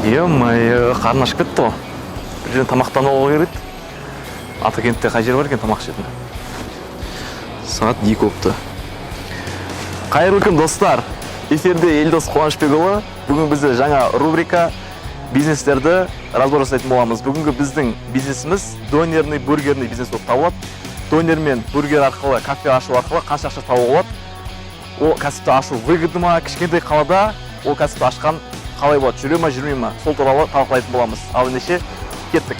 Ё-моё, қарны ашып кетті ғой. Бір жерден тамақтанып алу керек еді. Атакентте қай жер бар екен тамақ ішетін? Сағат 2 болыпты. Қайырлы күн, достар! Эфирде Елдос Қуанышбекұлы. Бүгін бізде жаңа рубрика, бизнестерді разбор жасайтын боламыз. Бүгінгі біздің бизнесіміз донерный, бургерный бизнес болып табылады. Донер мен бургер арқылы, кафе ашу арқылы қанша ақша табуға болады? Ол кәсіпті ашу выгодно ма? Кішкентай қалада ол кәсіпті ашқан қалай болады? Жүре ма, жүрмей ма? Сол туралы талқылайтын боламыз. Ал ендеше кеттік.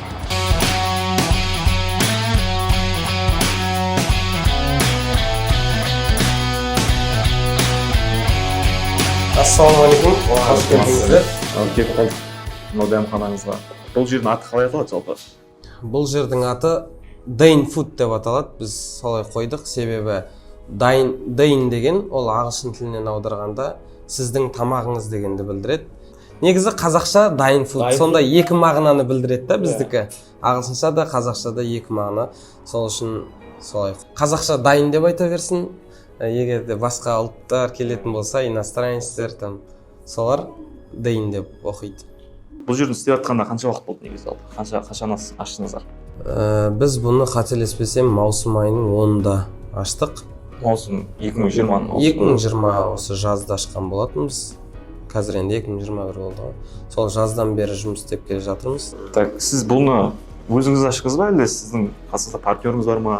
Ассалаумағалейкум, қош келдіңіздер. Ал келіп қалдық мынау дәмханаңызға. Бұл жердің аты қалай аталады жалпы? Бұл жердің аты Дейн Фуд деп аталады. Біз солай қойдық, себебі дайн, дейн деген ол ағылшын тілінен аударғанда сіздің тамағыңыз дегенді білдіреді. Негізі қазақша дайын фуд, сондай екі мағынаны білдіреді да біздікі. Ағылшынша да, қазақша да екі мағына. Сол үшін солай қазақша дайын деп айта берсін. Егер де басқа ұлттар келетін болса, иностранецтер там, солар Дейн деп оқиды. Бұл жердің істеп жатқанына қанша уақыт болды негізі жалпы? Қанша, қашан аштыңыздар? Біз бұны, қателеспесем, маусым айының 10-ында аштық. Маусым, 2020-ның маусымы. 2020, осы жазда ашқан болатынбыз. Қазір енді 2021 болды ғой. Сол жаздан бері жұмыс істеп келе жатырмыз. Так, сіз бұны өзіңіз аштыңыз ба, әлде сіздің қасыңызда партнеріңіз бар ма?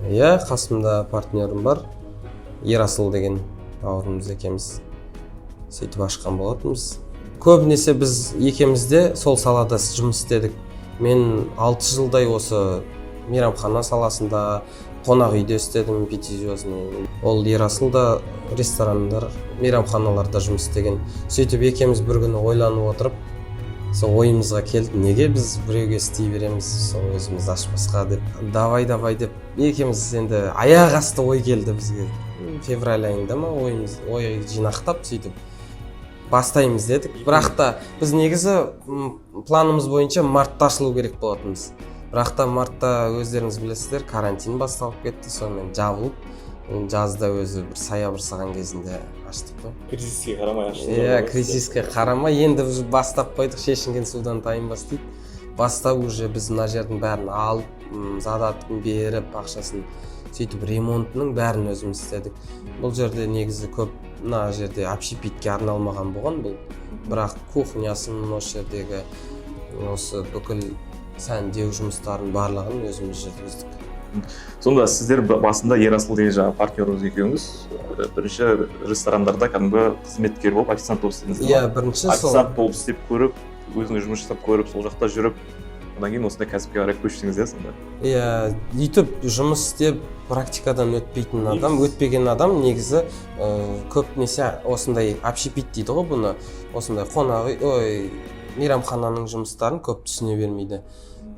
Иә, қасымда партнерім бар, Ерасыл деген бауырымыз екеуміз сөйтіп ашқан болатынбыз. Көбінесе біз екеуміз де сол салада жұмыс істедік. Мен 6 жылдай осы мейрамхана саласында, қонақ үйде істедім, пятизвездный. Ол Ерасыл да ресторандар, мейрамханаларда жұмыс істеген. Сөйтіп екеуміз бір күні ойланып отырып, сол ойымызға келді: неге біз біреуге істей береміз, сол өзіміз ашпасқа деп. Давай, давай деп екеуміз енді аяқ асты ой келді бізге, февраль айында ма, ойымыз, ой жинақтап, сөйтіп бастаймыз дедік. Бірақ та біз негізі планымыз бойынша мартта ашылу керек болатынбыз. Бірақ та мартта, өздеріңіз білесіздер, карантин басталып кетті. Сонымен жабылып, жазда өзі бір саябырсыған кезінде аштық қой. Кризиске қарамай аштыңыз. Иә, кризиске қарамай енді біз бастап қойдық. Шешінген судан тайынбас дейді. Бастап уже біз мына жердің бәрін алып, задаткін беріп, ақшасын, сөйтіп ремонтының бәрін өзіміз істедік. Бұл жерде негізі көп мына жерде общепитке арналмаған болған бұл, бірақ кухнясын, осы жердегі осы бүкіл сәндеу жұмыстарын барлығын өзіміз жүргіздік. Сонда сіздер басында Ерасыл деген жаңағы партнеріңіз екеуіңіз бірінші ресторандарда кәдімгі қызметкер болып, официант болып істедіңіздер Иә, ма? бірінші сол. Официант болып істеп көріп, өзіңіз жұмыс жасап көріп, сол жақта жүріп, одан кейін осындай кәсіпке қарай көштіңіз, иә, сонда? Иә, өйтіп жұмыс істеп практикадан өтпейтін адам, өтпеген адам негізі көбінесе осындай общепит дейді ғой бұны, осындай қонақ үй, ой, мейрамхананың жұмыстарын көп түсіне бермейді.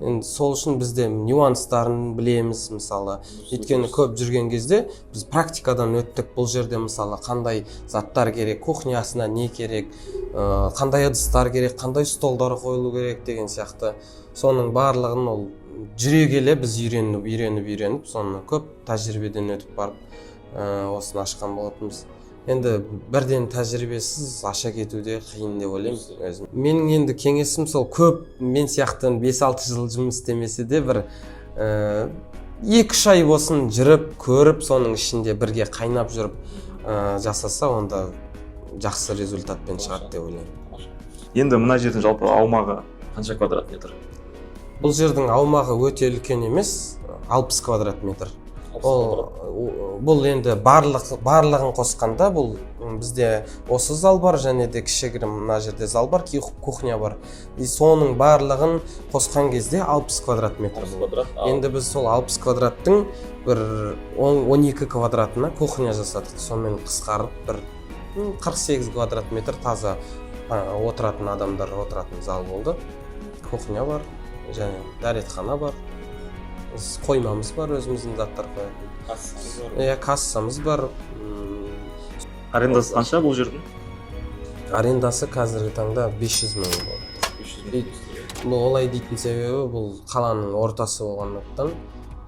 Енді сол үшін бізде нюанстарын білеміз, мысалы, өйткені көп жүрген кезде біз практикадан өттік. Бұл жерде, мысалы, қандай заттар керек, кухнясына не керек, қандай ыдыстар керек, қандай столдар қойылу керек деген сияқты, соның барлығын ол жүре келе біз үйреніп, үйреніп, үйреніп, соны көп тәжірибеден өтіп барып, осыны ашқан болатынбыз. Енді бірден тәжірибесіз аша кету де қиын деп ойлаймын өзім. Менің енді кеңесім сол: көп мен сияқты 5-6 жыл жұмыс істемесе де, бір 2-3 ай болсын жүріп көріп, соның ішінде бірге қайнап жүріп жасаса, онда жақсы результатпен шығады деп ойлаймын. Енді мына жердің жалпы аумағы қанша квадрат метр? Бұл жердің аумағы өте үлкен емес, 60 квадрат метр. Ол бұл енді барлығын қосқанда, бұл бізде осы зал бар және де кішігірім мына жерде зал бар, кухня бар, и соның барлығын қосқан кезде 60 квадрат метр болады. Квадрат. Енді біз сол 60 квадраттың бір 12 квадратына кухня жасадық. Сонымен қысқарып бір 48 квадрат метр таза отыратын, адамдар отыратын зал болды. Кухня бар және дәретхана бар, қоймамыз бар, өзіміздің заттар қоятын, иә, кассамыз бар. Арендасы қанша бұл жердің? Арендасы қазіргі таңда 500 мың болды. Бұл олай дейтін себебі, бұл қаланың ортасы болғандықтан,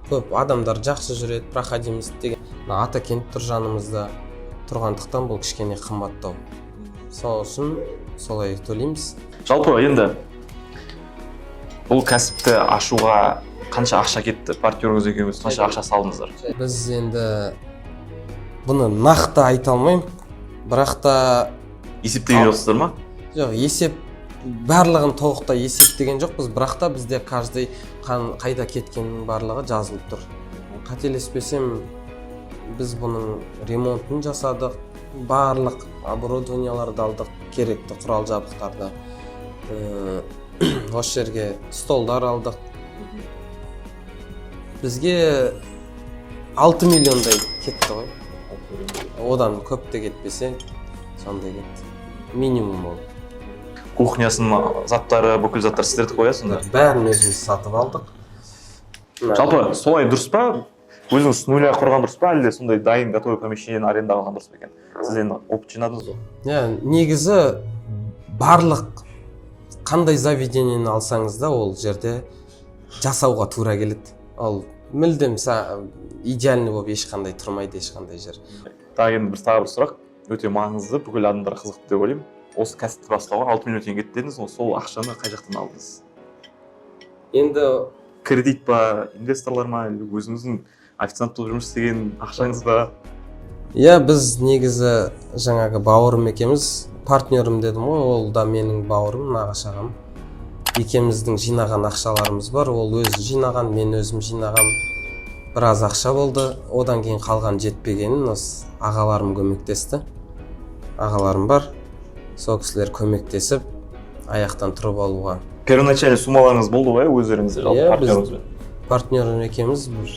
көп адамдар жақсы жүреді, проходимость деген. Мына Атакент тұр жанымызда тұрғандықтан, бұл кішкене қымбаттау. Сол үшін Солай төлейміз. Жалпы, енді бұл кәсіпті ашуға қанша ақша кетті? Партнеріңіз екеуіңіз қанша ақша салдыңыздар? Біз енді бұны нақты айта алмаймын, бірақ та Есептеген жоқсыздар ма? Жоқ, есеп барлығын толықтай есептеген жоқпыз, бірақ та бізде каждый қайда кеткенінің барлығы жазылып тұр. Қателеспесем, біз бұның ремонтын жасадық, барлық оборудованияларды алдық, керекті құрал жабдықтарды. Осы жерге столдар алдық. Бізге 6 миллиондай кетті ғой, одан көп те кетпесе, сондай кетті минимум ол. Кухнясының заттары, бүкіл заттар сіздердікі ғой, иә, сонда? Бәрін өзіміз сатып алдық. Жалпы, солай дұрыс па? Өзіңіз с нуля құрған дұрыс па, әлде сондай дайын, готовый помещение аренда алған дұрыс па екен? Сіз енді опыт жинадыңыз ғой. Иә, негізі барлық қандай заведениені алсаңыз да, ол жерде жасауға тура келеді. Ол мүлдем идеальный болып ешқандай тұрмайды ешқандай жер. Тағы енді тағы бір сұрақ, өте маңызды, бүкіл адамдарға қызықты деп ойлаймын. Осы кәсіпті бастауға 6 миллион теңге кетті дедіңіз ғой, сол ақшаны қай жақтан алдыңыз? Енді Кредит па, инвесторлар ма, или өзіңіздің официант болып жұмыс істеген ақшаңыз ба? Иә, біз негізі жаңағы бауырым екеуміз, партнерім дедім ғой, ол да менің бауырым, нағашы ағам. Екеуміздің жинаған ақшаларымыз бар. Ол өзі жинаған, мен өзім жинаған, біраз ақша болды. Одан кейін қалған жетпегенін осы ағаларым көмектесті. Ағаларым бар, сол кісілер көмектесіп, аяқтан тұрып алуға. Первоначальный суммаларыңыз болды ғой, иә, өздеріңізде жалпы? Иә, біз- Партнеріңізбен. Партнерім екеуміз бір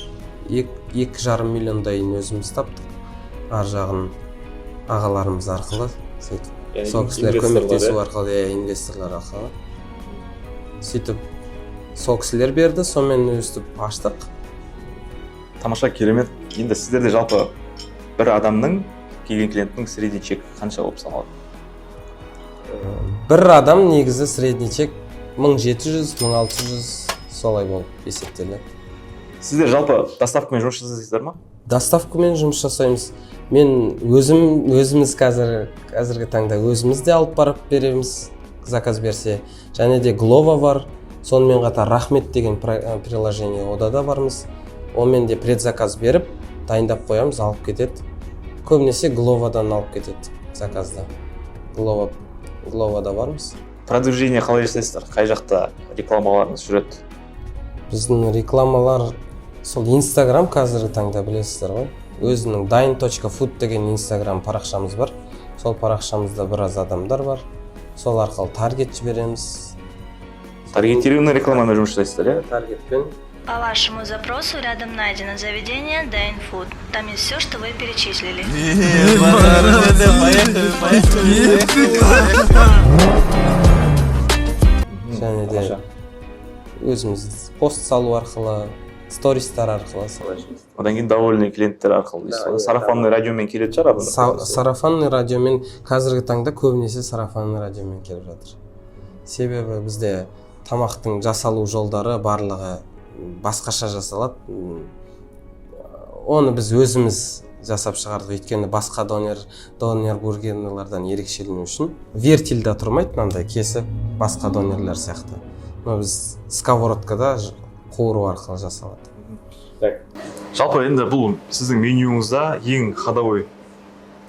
2,5 миллиондайын өзіміз таптық, ар жағын ағаларымыз арқылы сөйтіп, сол кісілер көмектесу арқылы, иә, инвесторлар арқылы. Сөйтіп сол кісілер берді, сонымен өстіп аштық. Тамаша, керемет! Енді сіздерде жалпы бір адамның, келген клиенттің средний чек қанша болып саналады? Бір адам негізі средний чек 1700, 1600, солай болып есептеледі. Сіздер жалпы доставкамен жұмыс жасайсыздар ма? Доставкамен жұмыс жасаймыз. Мен өзім, өзіміз қазіргі таңда өзіміз де алып барып береміз заказ берсе, және де Глова бар. Сонымен қатар Рахмет деген приложение, ода да бармыз. Онымен де предзаказ беріп, дайындап қоямыз, алып кетеді. Көбінесе Гловадан алып кетеді заказды. Гловада бармыз. Продвижение қалай жасайсыздар? Қай жақта рекламаларыңыз жүреді? Біздің рекламалар сол Инстаграм, қазіргі таңда білесіздер ғой, өзінің dine.food деген Инстаграм парақшамыз бар. Сол парақшамызда біраз адамдар бар, сол арқылы таргет жібереміз. Таргетированный рекламамен жұмыс жасайсыздар, иә? Таргетпен. По вашему запросу рядом найдено заведение Dine Food. Там есть все, что вы перечислили. Поехали, поехали. Және де Тамаша. өзіміз пост салу арқылы, стористар арқылы солай. Одан кейін довольный клиенттер арқылы дейсіз ғой? Да, иә. Сарафанный радиомен келетін шығар адамдар. Сарафанный радиомен, қазіргі таңда көбінесе сарафанный радиомен келіп жатыр. Себебі бізде тамақтың жасалу жолдары барлығы басқаша жасалады. Оны біз өзіміз жасап шығардық, өйткені басқа донер бургерлерден ерекшелену үшін вертельда тұрмайды мынандай кесіп, басқа донерлер сияқты, но біз сковородкада қуыру арқылы жасалады. Жалпы, енді бұл сіздің менюңызда ең ходовой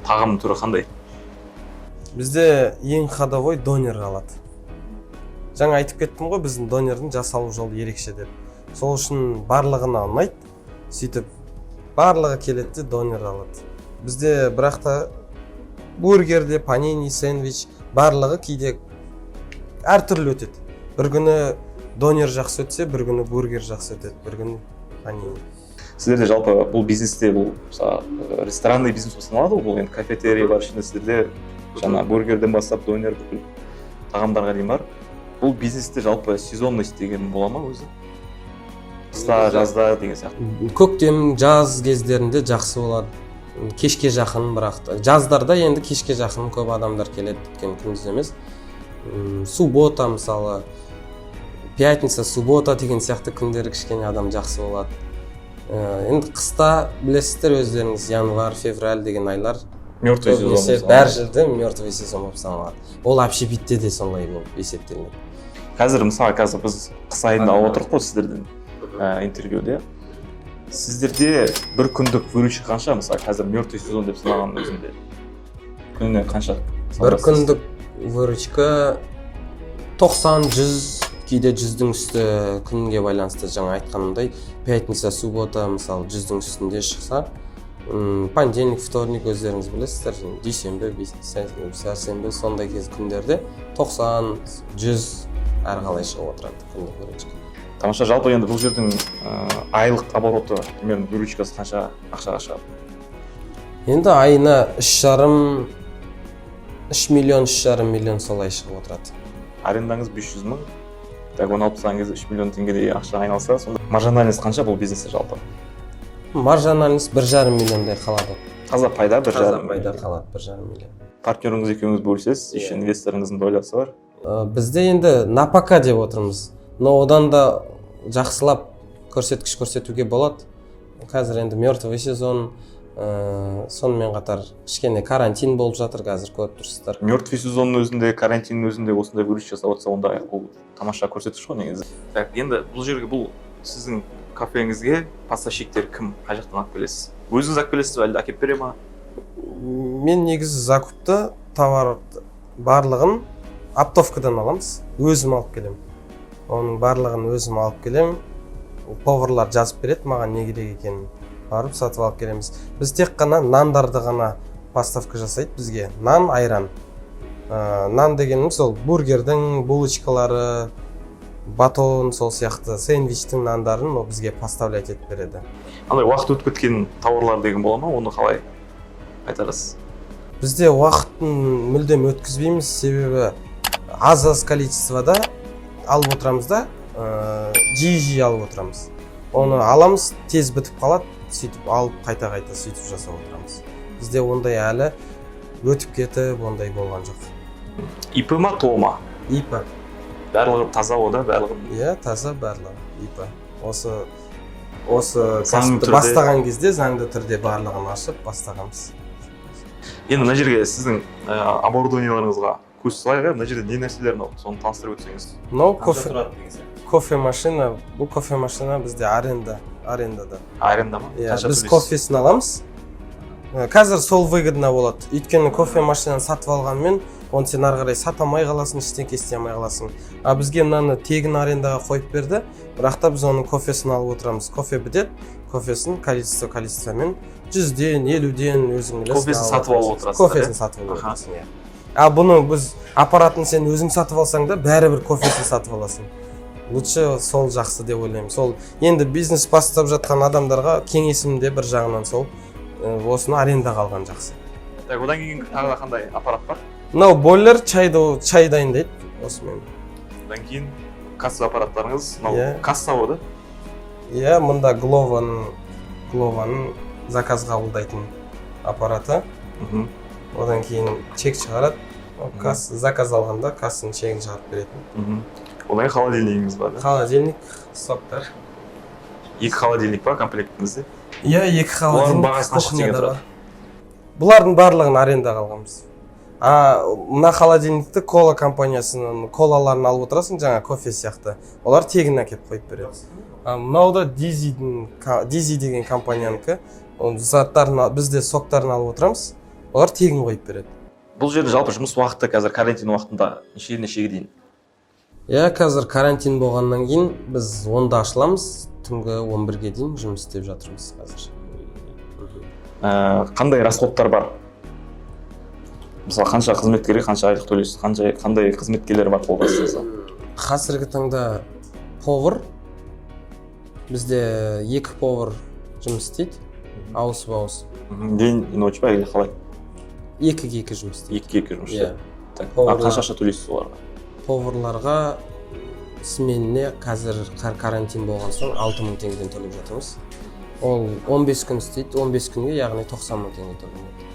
тағам түрі қандай? Бізде ең ходовой донер алады. Жаңа айтып кеттім ғой, біздің донердің жасалу жолы ерекше деп. Сол үшін барлығына ұнайды. Сөйтіп барлығы келеді де, донер алады бізде. Бірақ та бургер де, панини, сэндвич, барлығы кейде әртүрлі өтеді. Бір күні донер жақсы өтсе, бір күні бургер жақсы өтеді, бір күні панини. Сіздерде жалпы бұл бизнесте, бұл мысалы ресторанный бизнес болып саналады ғой бұл енді, кафетерий бар ішінде сіздерде, жаңа бургерден бастап донер, бүкіл тағамдарға дейін бар. Бұл бизнесте жалпы сезонность деген бола ма өзі, қыста, жазда деген сияқты? Көктем, жаз кездерінде жақсы болады, кешке жақын. Бірақ та жаздарда енді кешке жақын көп адамдар келеді, өйткені күндіз емес. Суббота мысалы, пятница, суббота деген сияқты күндері кішкене адам жақсы болады. Енді қыста білесіздер өздеріңіз, январь, февраль деген айлар Мертвый сезон. Көбінесе Мысалы. Бәр жерде мертвый сезон болып саналады. Ол общепитте де солай болып есептелінеді. Қазір, мысалы, қазір біз қыс айында алып отырмық қой сіздерден интервьюде. Сіздерде бір күндік выручка қанша, мысалы, қазір мертвый сезон деп санағанның өзінде күніне қанша Бір саудасыз? күндік выручка 90, 100, кейде 100-дің үсті, күнге байланысты. Жаңа айтқанымдай, пятница, суббота, мысалы, 100-дің үстінде шықса, понедельник, вторник, өздеріңіз білесіздер, дүйсенбі, сәрсенбі, сондай кез күндерде 90, 100, әрқалай шығып отырады күндік выручка. Тамаша. Жалпы енді бұл жердің айлық обороты, примерно выручкасы қанша ақшаға шығады? Енді айына 3,5, 3 миллион, 3,5 миллион солай шығып отырады. Арендаңыз 500 мың, так, оны алып тастаған кезде 3 миллион теңгедей ақша айналса, сонда маржинальность қанша бұл бизнесте жалпы? Маржинальность 1,5 миллиондай қалады. Таза пайда бір Таза жарым пайда қалады 1,5 миллион. Партнеріңіз екеуіңіз бөлісесіз, еще Иә. Инвесторыңыздың долясы бар. Бізде енді на пока деп отырмыз, но одан да жақсылап көрсеткіш көрсетуге болады. Қазір енді мертвый сезон, сонымен қатар кішкене карантин болып жатыр қазір, көріп тұрсыздар. Мертвый сезонның өзінде, карантиннің өзінде осындай выручка жасап отырса, онда бұл тамаша көрсеткіш қой негізі. Так, енді бұл жерге, бұл сіздің кафеңізге поставщиктер кім, қай жақтан алып келесіз? Өзіңіз алып келесіз бе, әлде әкеліп бере ма? Мен негізі закупты, товар барлығын оптовкадан аламыз, өзім алып келемін. Оның барлығын өзім алып келемін. Поварлар жазып береді маған не керек екенін, барып сатып алып келеміз. Біз тек қана нандарды ғана поставка жасайды бізге, нан, айран. Нан дегеніміз ол бургердің булочкалары, батон, сол сияқты сэндвичтің нандарын ол бізге поставлять етіп береді. Андай уақыт өтіп кеткен тауарлар деген бола ма? Оны қалай қайтарасыз? Бізде уақытын мүлдем өткізбейміз, себебі аз аз количествода алып отырамыз да, жиі жиі алып отырамыз. Оны аламыз, тез бітіп қалады, сөйтіп алып, қайта қайта сөйтіп жасап отырамыз. Бізде ондай әлі өтіп кетіп, ондай болған жоқ. ИП ма, ТОО ма? ИП. Барлығы таза ғой да, барлығы? Иә, таза барлығы, ИП. Осы Заңды кәсіпті түрде. бастаған кезде заңды түрде барлығын ашып бастағанбыз. Енді мына жерге, сіздің оборудованияларыңызға көз салайық, иә. Мына жерде не нәрселер мынау, соны таныстырып өтсеңіз. Мынау кофе, кофе машина. Бұл кофе машина бізде аренда, арендада. Аренда ма? Иә. Қанша Біз төлейсіз? Кофесін аламыз. Қазір сол выгодно болады, өйткені кофе машинаны сатып алғанмен, оны сен ары қарай сата алмай қаласың, ештеңке істей алмай қаласың. А бізге мынаны тегін арендаға қойып берді, бірақ та біз оның кофесін алып отырамыз. Кофе бітеді, кофесін количество количествомен 100-ден, 50-ден, өзің білесің. Кофесін сатып алып отырасың. Отырасыздар, Кофесін иә? Сатып алып отырасың, иә. А бұны біз аппаратын сен өзің сатып алсаң да, бәрібір кофесін сатып аласың. Лучше сол жақсы деп ойлаймын. Сол енді бизнес бастап жатқан адамдарға кеңесім де бір жағынан сол, осыны арендаға алған жақсы. Так, одан кейін тағы да қандай аппарат бар? Мынау бойлер, чайды, чай дайындайды осымен. Одан кейін касса аппараттарыңыз мынау? Иә. Касса ғой да? Иә, мында Глованың заказ қабылдайтын аппараты. Одан кейін чек шығарады. Ол заказ алғанда кассаның чегін шығарып беретін. Одан кейін холодильнигіңіз бар да? Холодильник, соктар. Екі холодильник па комплектіңізде? Иә, екі Бұлардың холодильник. Бағасы қанша теңге Кухняда тұрады? бар. Бұлардың барлығын арендаға алғанбыз. А мына холодильникті кола компаниясының колаларын алып отырасың, жаңа кофе сияқты, олар тегін әкеліп қойып береді. А мынау да Дизидің, Дизи деген компаниянікі. Оның заттарын біз де соктарын алып отырамыз, олар тегін қойып береді. Бұл жерде жалпы жұмыс уақыты қазір карантин уақытында нешеден нешеге дейін? Иә, қазір карантин болғаннан кейін біз 10-да ашыламыз, түнгі 11-ге дейін жұмыс істеп жатырмыз қазір. Қандай расходтар бар? Мысалы, қанша қызметкерге қанша айлық төлейсіз, қанша, қандай қызметкерлер бар қол астыңызда? Қазіргі таңда повар, бізде екі повар жұмыс істейді ауысып ауысып. День и ночь па или қалай? Екіге екі жұмыс істейді. Екіге екі жұмыс Иә. істейді. Так, а Поварлар. Қанша ақша төлейсіз оларға? Поварларға сменіне қазір карантин болған соң 6000 теңгеден төлеп жатырмыз. Ол 15 күн істейді, 15 күнге, яғни 90 мың теңге төленеді.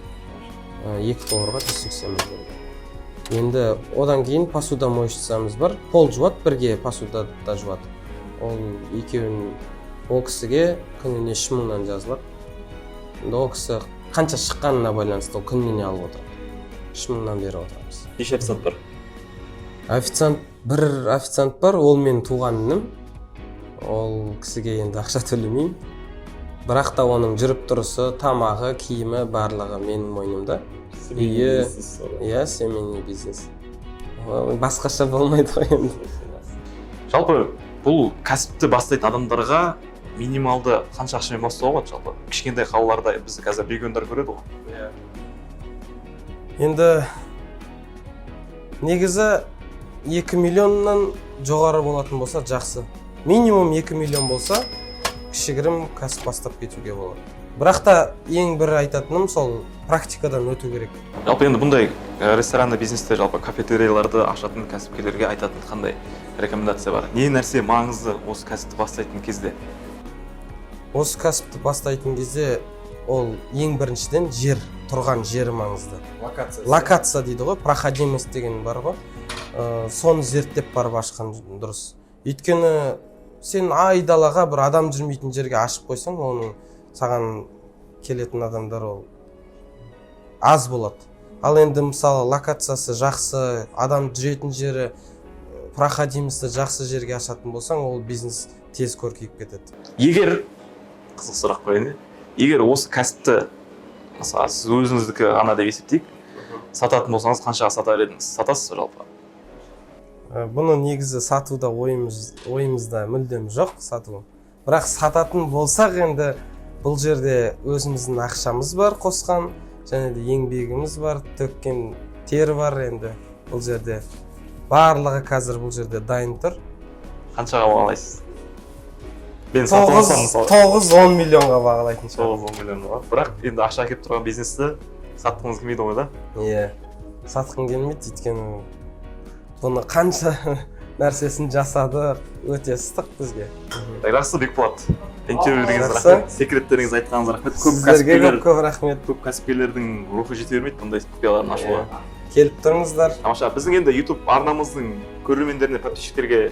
Екі поварға 180 мың теңге. Енді одан кейін посудомоечницамыз бар, пол жуады, бірге посуда да жуады. Ол екеуін, ол кісіге күніне 3000-нан жазылады. Енді ол кісі Қанша шыққанына байланысты, ол күніне алып отырады. 3000-нан беріп отырамыз. Неше официант бар? Официант, бір официант бар, ол менің туған інім. Ол кісіге енді ақша төлемеймін, бірақ та оның жүріп тұрысы, тамағы, киімі, барлығы менің мойнымда. Үйі. Иә, семейный бизнес. Ол басқаша болмайды ғой енді. Жалпы, бұл кәсіпті бастайтын адамдарға минималды қанша ақшамен бастауға болады? Жалпы, кішкентай қалаларда, бізді қазір региондар көреді ғой. Енді негізі 2 миллионнан жоғары болатын болса, жақсы. Минимум 2 миллион болса, кішігірім кәсіп бастап кетуге болады. Бірақ та ең бір айтатыным, сол практикадан өту керек. Жалпы, енді бұндай ресторанный бизнесте, жалпы кафетерийларды ашатын кәсіпкерлерге айтатын қандай рекомендация бар? Не нәрсе маңызды осы кәсіпті бастайтын кезде? Осы кәсіпті бастайтын кезде ол ең біріншіден жер, тұрған жері маңызды. Локация. Локация дейді ғой, проходимость деген бар ғой. Соны зерттеп барып ашқан дұрыс, өйткені сен айдалаға, бір адам жүрмейтін жерге ашып қойсаң, оның саған келетін адамдар ол аз болады. Ал енді, мысалы, локациясы жақсы, адам жүретін жері, проходимости жақсы жерге ашатын болсаң, ол бизнес тез көркейіп кетеді. Егер, қызық сұрақ қояйын, иә, егер осы кәсіпті, мысалы, сіз өзіңіздікі ғана деп есептейік, сататын болсаңыз, қаншаға сатар едіңіз? Сатасыз ба жалпы? Бұны негізі сатуда ойымызда мүлдем жоқ сату. Бірақ сататын болсақ, енді бұл жерде өзіміздің ақшамыз бар қосқан және де еңбегіміз бар, төккен тер бар. Енді бұл жерде барлығы қазір бұл жерде дайын тұр. Қаншаға бағалайсыз? Мен сатып 9, алсам, мысалы. 9-10 миллионға бағалайтын шығар. 9-10 миллионға. Бірақ енді ақша әкеліп тұрған бизнесті сатқыңыз келмейді ғой да? Иә, сатқым келмейді, өйткені бұны қанша нәрсесін жасадық, өте ыстық бізге. Жақсы, Бекболат, интервью бергеніңізге Жақсы. рахмет, секреттеріңізді айтқаныңызға рахмет. Көп Сіздерге кәсіпкерлер көп көп рахмет. Көп кәсіпкерлердің рухы жете бермейді бұндай құпияларын ашуға. Келіп тұрыңыздар. Тамаша. Біздің енді YouTube арнамыздың көрермендеріне, подписчиктерге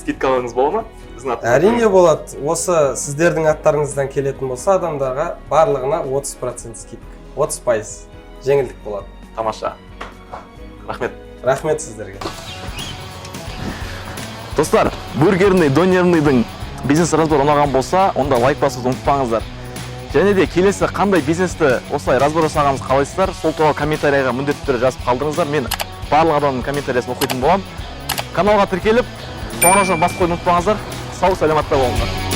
скидкаларыңыз бола ма біздің атымыздан? Әрине, болады. Осы сіздердің аттарыңыздан келетін болса, адамдарға барлығына 30% скидка, 30% жеңілдік болады. Тамаша, рахмет. Рахмет сіздерге. Достар, бургерный донерныйдың бизнес разбор ұнаған болса, онда лайк басуды ұмытпаңыздар. Және де келесі қандай бизнесті осылай разбор жасағанымызды қалайсыздар, сол туралы комментарийға міндетті түрде жазып қалдырыңыздар. Мен барлық адамның комментариясын оқитын боламын. Каналға тіркеліп, қоңырау басып қоюды ұмытпаңыздар. Сау саламатта болыңыздар.